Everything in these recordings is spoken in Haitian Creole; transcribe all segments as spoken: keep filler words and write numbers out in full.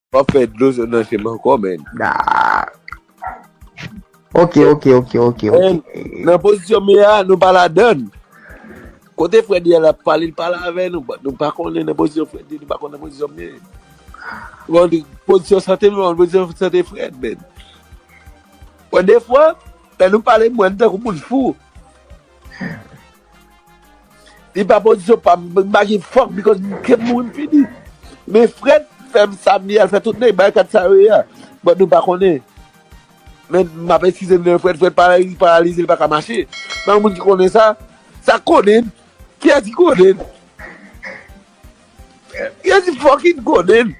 W ap fè dlo sot nan je m ankò, men. Ah. Ok, ok, ok, ok, ok. Nan pozisyon m ye a, nou pa ladann. Kote Fred ye a, l ap pale, l pale avè nou, but nou pa konnen nan pozisyon Fred ye, nou pa konnen nan pozisyon m ye. Bon, pozisyon sante m, pozisyon sante Fred, men. Bon, defwa, lè nou pale, m wè n tankou moun fou. Li pa pozisyon pa m, m pa give fuck because m ke mouri m fini. Men Fred fè m sa m ye, al fè tout nèg bay kat sa yo ye a. But nou pa konnen. Men m ap eskize m de Fred, Fred paralize, paralize, li pa ka mache. Men yon moun ki konnen sa, sa konnen. Kiyès ki konnen? Kiyès ki fucking konnen?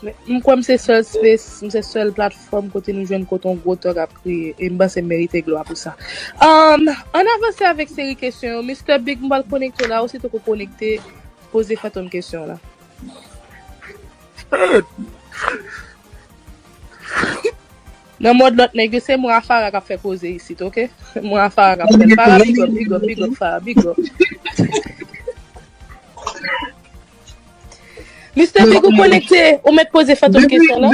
M kwè m se sèl space, m se sèl platfòm kote nou jwenn kote yon gwo tòg ap kriye. E m panse m merite glwa pou sa. Um, ann avanse avèk seri kesyon yo. Mister Big, m pral konekte w la, osito ke w konekte, poze Fantom kesyon w la. Nan mòd lòt nèg yo, se mwen a Farah k ap fè koze isit, ok? Mwen a Farah k ap fè l. Farah, big up, big up, big up, Farah, big up. Mister Big, ou konekte, ou mèt poze Fantom kesyon la.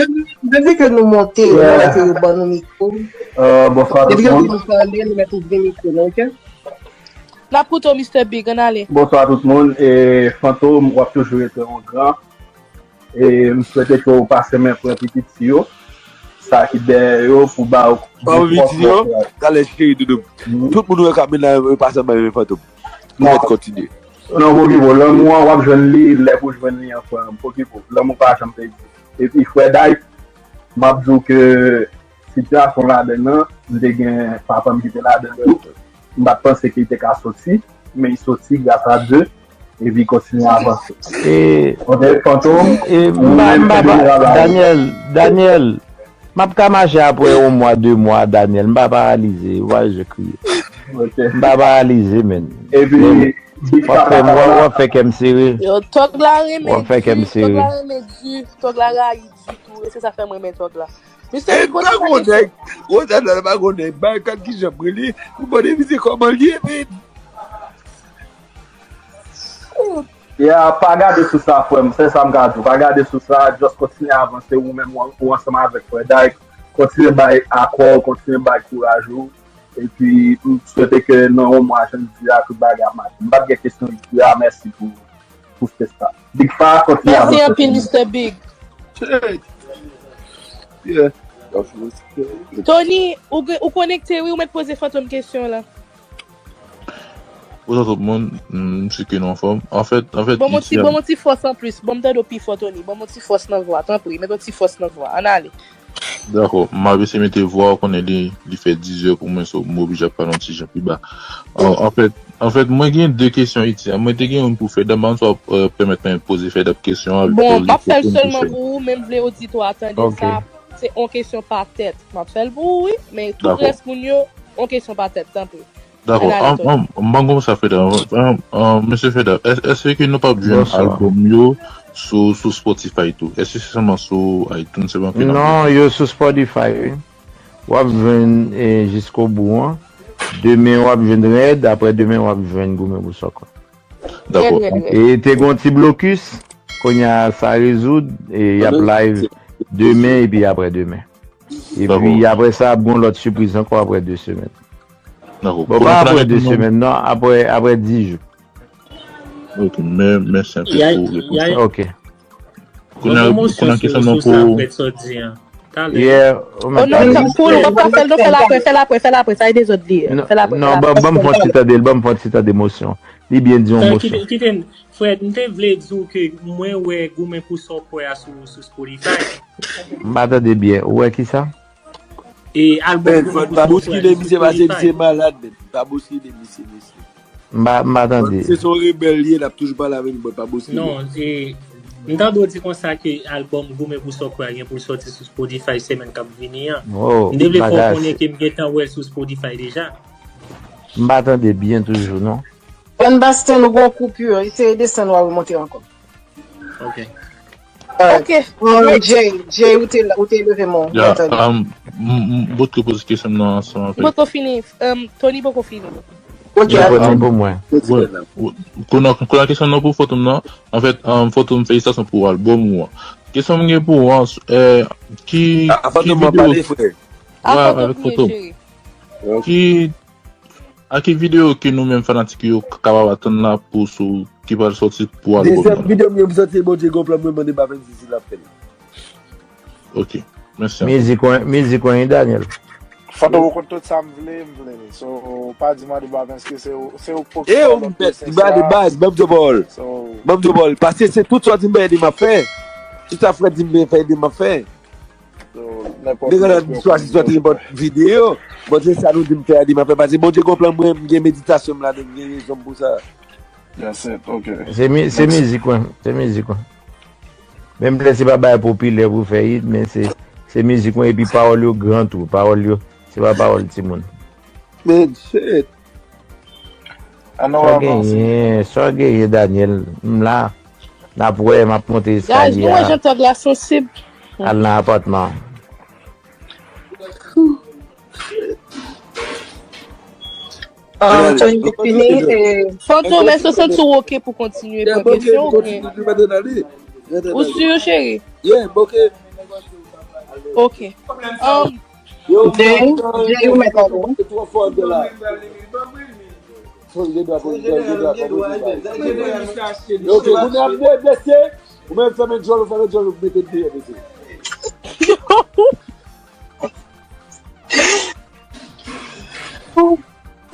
Depi ke nou monte, nou mèt ban nou mikwo. Depi ke nou pale, nou mèt ouvri mikwo nou, ok? N ap koute w, Mister Big, ann ale. Bonswa tout moun. E Fantom, w ap toujou rete yon gran. E m swete ke w pase men pran pitit fi yo, sa ki dèyè yo, pou ba yo. Pran pitit yo, talè cheri doudou. Tout moun wè k ap mennen la yo, yo pase anba men Fantom. Nou mèt kontinye. Non, pokipo, lanmou an, w ap jwenn li lè pou jwenn li an, frè m. Pokipo, lanmou pa janm pèdi. Epi, frè Dyke, m ap di w ke sitiyasyon ladann nan, m te gen papa m ki te ladann nan. M pa t panse ke li te ka soti, men li soti, gras a Dye, epi kontinye avanse. Ok, Fantom, ou menm, kenbe moral la wo. Daniel, Daniel, m ap ka mache apre yon mwa, de mwa, Daniel. M pa paralize, ou pa bezwen kriye. M pa paralize, menn. Epi, w ap fè, w ap fè kè m sere. Yo, tòg la renmen di, tòg la renmen di, tòg la rayi di tou, e se sa fè m renmen tòg la. Misye, m pa gon nèg, Rosanna pa gon nèg, bay kat ki jan m rele, m mande misye kòman l ye, men. Ya, pa gade sou sa, frè m, se sa m ka di w. Pa gade sou sa, just kontinye avanse, ou menm, ou ansanm avèk frè Dyke, kontinye bay akò w, kontinye bay kouraj ou. Epi, m swete ke nan yon mwa, jan m di a, tout bagay ap mache. M pa t gen kesyon jodi a, mèsi pou, pou space la. Big Fa, kontinye avanse. Mèsi anpil, Mister Big. Tony, ou, ou konekte, wi, ou mèt poze Fantom kesyon la. Bonswa tout moun, m si ke nou anfòm. Anfèt, anfèt, bon, bon ti, bon, bon ti fòs anplis. Bon, m tande w pi fò, Tony. Bon, bon ti fòs nan vwa, tanpri. Met yon ti fòs nan vwa. Ann ale. Dakò, m ap eseye mete vwa, ou konnen li, li fè dizè pou mwen, so m oblije ap pale yon ti jan pi ba. Anfèt, anfèt, mwen gen de kesyon iti a. Mwen te gen youn pou Fedap, m pa konn si w ap pèmèt mwen poze Fedap kesyon an. Bon, m ap fè l sèlman pou ou, men m vle oditè a tande sa. Se yon kesyon pa tèt. M ap fè l pou ou, wi, men tout rès moun yo, yon kesyon pa tèt, tanpri. Dakò. M pa konn sa, Fedap. Mesye Fedap, èske nou p ap jwenn albòm yo sou, sou Spotify tou? Èske se sèlman sou iTunes sèlman ke n ap jwenn? Non, yo sou Spotify, wi. W ap jwenn Jiskobou an. Demen w ap jwenn Rèd, aprè demen w ap jwenn Goumen pou Sòk. Dakò. E te gen yon ti blokis, kounye a sa rezoud, e y ap live demen epi aprè demen. Epi apre sa, ap gen yon lòt sipriz ankò apre de semèn. Dakò. Bon, pa apre de semèn, non, apre, apre dis jou. Ok, men, mèsi anpil pou repons la. Ok. Kounye a, kounye a kesyon nan pou. Yeah, oh my God. Oh non, pou, w ap ka fè l, non, fè l apre, fè l apre, fè l apre, sa e dezòd li ye. Fè l apre. Non, ban, ban m fè yon ti tande l, ban m fè yon ti tande emosyon. Li byen di yon emosyon. Kite, kite, Fred, m te vle di w ke mwen wè Goumen pou sa w kwè a sou, sou Spotify. M pa tande byen. Ou wè kisa? E albòm Goumen pou sa w kwè a sou Spotify. Pa bouskile misye, pase misye malad, men. Pa bouskile misye, mesye. M pa, m pa tande. Se son rebèl li ye, l ap toujou pale avè nou, men pa bouskile. Non, e, m tande w di konsa ke albòm Goumen pou sa w kwè a gen pou l sòti sou Spotify semèn k ap vini an. M te vle fè w konnen ke m gentan wè l sou Spotify deja. M pa tande byen toujou, non. Ban Basten, nou gen yon koupi, eseye desann w a remonte ankò. Ok. Ok. Jay, Jay, ou te, ou te leve men w. Bòt ke poze kesyon nan ansanm avèk. Bòt ko fini. Tony poko fini. Ok, Li pran tan pou mwen. Kounye a kesyon nan pou Fantom nan. Anfèt, um, Fantom, felisitasyon pou albòm ou an. Kesyon m gen pou ou an, eh, ki, ki videyo... Avèk Fantom. Ki, a ki videyo ke nou menm fanatik yo k-, kapab atann la pou sou ki pral sòti pou albòm nan? Dezyèm videyo m yo, m santi Bondye gon plan, mwen mande Bavens si l ap fè l. Ok. Mèsi anpil. Mizik ou, mizik ou, Daniel. Fantom, ou konn tout sa m vle, m vle l. So, pa di mande Bavens ke se ou, se ou k fòk fè lòt mesaj sa. Baz, ban m di w pawòl. Ban m di w pawòl. Paske se tout sa w di m pa ede m ap fè. Tout sa frè di m pa ede m ap fè. So, nenpòt... Nèg la di swa si sòti nenpòt videyo. Bon, se sa nou di m fè ede m ap fè. Paske Bondye gon plan mwen, m gen meditasyon m ladan, m gen rezon m pou sa. That's it, ok. Se mi-, se mizik, wi. Se mizik, wi. Menm lè se pa bagay popilè pou fè hit, men se, se mizik, wi, epi pawòl yo gran tou. Pawòl yo, se pa pawòl timoun. Man, shit. Ann nou avanse. Sa genyen, sa genyen, Daniel. M la, n ap wè, m ap monte eskalye a. Guys, nou wè jan tag la sansib. Al nan apatman. Ah, Tony, fini, eh. Fantom, èske w santi w oke pou kontinye pran kesyon oubyen? Ou si, cheri? Yeah, m oke. Ok. Um, Jay, Jay, ou mèt ale. Ok, kounye a, mesye, ou menm fèmen djòl, ou fèmen djòl, ou mete deyò, mesye.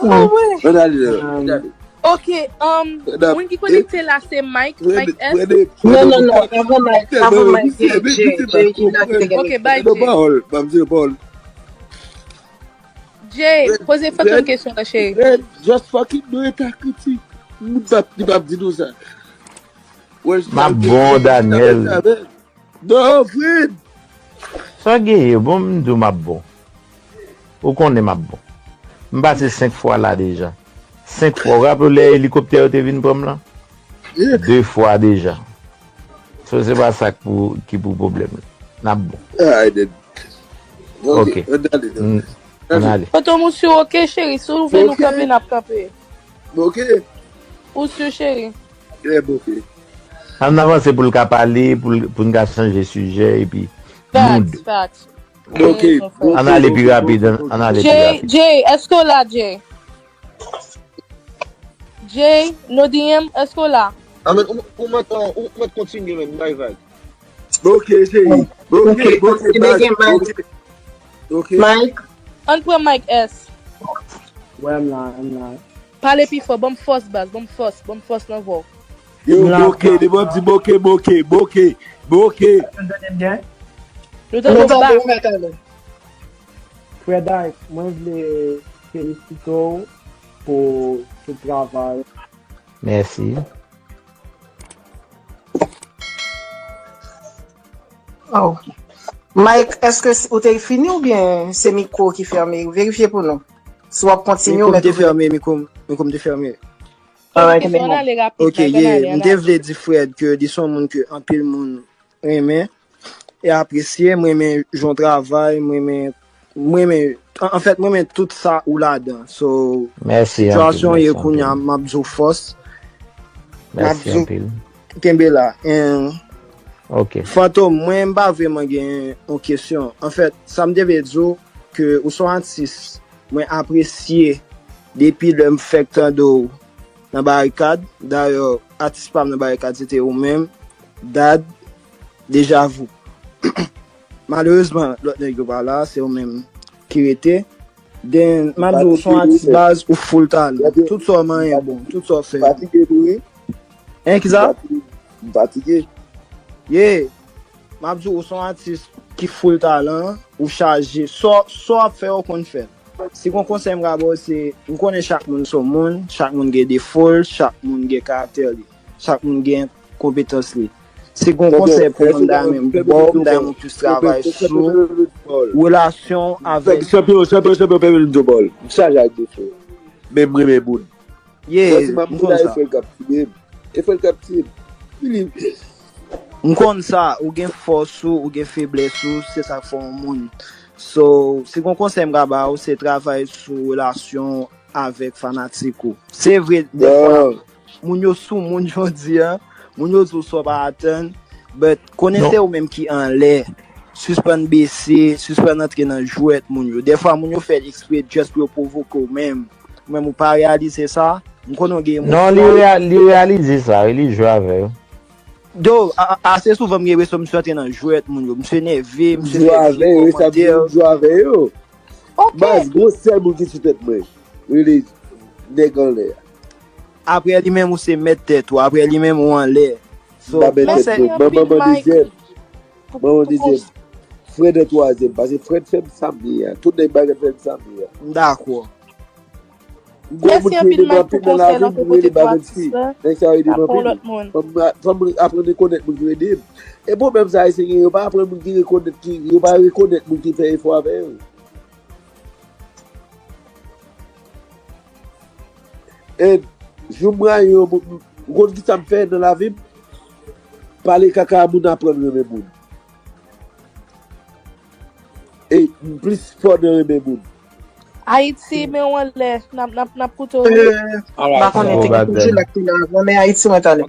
Ann ale, ann ale. Ok, um, moun ki konekte la se Mike, Mike S. Non, non, non, avan Mike, avan Mike, Jay, Jay, Jay ki la ki te gen... Ok, bay Jay. Pawòl, pa m di pawòl. Jay, poze Fantom kesyon la, cheri. Just fucking do it, a kritik. Li p ap, li p ap di nou sa. M ap bon, Daniel. Non, Fred! Sa genyen, bon, m di w m ap bon. Ou konnen m ap bon. M pase senk fwa la deja. Senk fwa. Ou raple w lè elikoptè yo te vin pran m lan? De fwa deja. So, se pa sa k pou, ki pou pwoblèm la. N ap bon. Ok. Ann ale. Fantom, ou si w oke, cheri? Si w vle nou kanpe, n ap kanpe. Ou si, cheri? Ann avanse pou l ka pale, pou l, pou n ka chanje sijè, epi mood. Facts, facts. Ann ale pi rapid, ann ale pi rapid. Jay, Jay, èske w la, Jay? Jay, no D M, èske w la? Amen, ou, ou mèt, ou mèt kontinye, men, bay vag. Ok, cheri. Ok, ok, baz, ok. Ok. Mike. Ann pran Mike S. Wè, m la, m la. Pale pi fò, ban m fòs, baz, ban m fòs, ban m fòs nan vwa w. Yo, boke, depi w ap di boke, boke, boke, boke. Nou tande w byen? Nou tande w byen. Nou tande w byen, tande. Frè Dyke, mwen vle felisite w pou tout travay. Mèsi. Oh. Mike, èske s-, ou te fini oubyen se mikwo ki fèmen? Verifye pou nou. Si w ap kontinye, ou mèt ouvri. Mikwo m te fèmen, mikwo m, mikwo m te fèmen. Alright, ann ale rapid, ann ale, ann ale. Ok, yeah, m te vle di Fred ke li se yon moun ke anpil moun renmen e apresye. M renmen jan w travay, m renmen, m renmen, an, anfèt, m renmen tout sa ou ladan. So, sitiyasyon ye kounye a, m ap di w fòs. M ap di w kenbe la. And Fantom, mwen, m pa vrèman gen yon kesyon. Anfèt, sa m te vle di w, ke ou se yon atis mwen apresye depi lè m fèk tande w nan Barikad. Dayè, atis pa m nan Barikad, se te ou menm, Dad, Deja Vu. Malerezman, lòt nèg yo pa la, se ou menm ki rete. Then, m ap di w, ou se yon atis baz, ou full talan. Tout sa w manyen bon, tout sa w fè. Fatige tou, wi. Hein, kisa? M fatige. Yeah. M ap di w, ou se yon atis ki full talan, ou chaje. Sa w, sa w ap fè, ou konn fè l. Si gon konsèy m ka ba w, se, m konnen chak moun se yon moun, chak moun gen defo l, chak moun gen karaktè li, chak moun gen konpetans li. Si gon konsèy pou mwen, m ta renmen ba w, m ta renmen w plis travay sou relasyon w avèk... Chanpyon, chanpyon, chanpyon, pèmèt m di w pawòl. M chaje ak defo. Men m renmen moun. Yeah, m konn sa. Frè l k ap tiye m. E frè l k ap tiye m. Li... M konn sa, ou gen fòs ou, ou gen feblès ou, se sa k fè w yon moun. So, si gon konsèy m ka ba w, se travay sou relasyon w avèk fanatik ou. Se vre, dèfwa, moun yo sou moun jodi a, moun yo di w sa w pa atann, but konnen se ou menm ki anlè. Sispann bese, sispann antre nan jwèt moun yo. Dèfwa, moun yo fè l eksprè just pou yo pwovoke w, men ou menm ou pa reyalize sa. M konnen w gen emosyon. Non, li, reya- li reyalize sa, wi, li jwe avè yo. Do, a- a- ase souvan m gen enpresyon misye antre nan jwèt moun yo. Misye nève, misye fè vye kòmantè. Jwe avè yo. Ok. Baz, gwo sèl moun ki sou tèt mwen. Rele nèg anlè a. Apre li menm ou se mèt tèt ou, apre li menm ou anlè. So, m pa mèt tèt mwen. Manman, manman dezyèm. Manman dezyèm. Frèd an twazyèm. Pase Frèd fè m sa m ye a. Tout nèg bagay fè m sa m ye a. M dakò. M gen moun ki ede m anpil nan lavi m, m rele m avèk fi. Nèg sa yo ede m anpil. Fò m, fò m aprann rekonèt moun ki ede m. E pwoblèm sa Ayisyen gen, yo pa aprann moun ki rekonèt ki, yo pa rekonèt moun ki fè efò avè yo. E jou m rayi yon moun, ou konn ki sa m fè nan lavi m? Pale kaka a moun aprann renmen moun. E m plis fò nan renmen moun. Ayiti, men w anlè, n ap, n ap, n ap koute w. M pa konnen. Teknik toujou la k te la avan, men Ayiti, mwen t ale.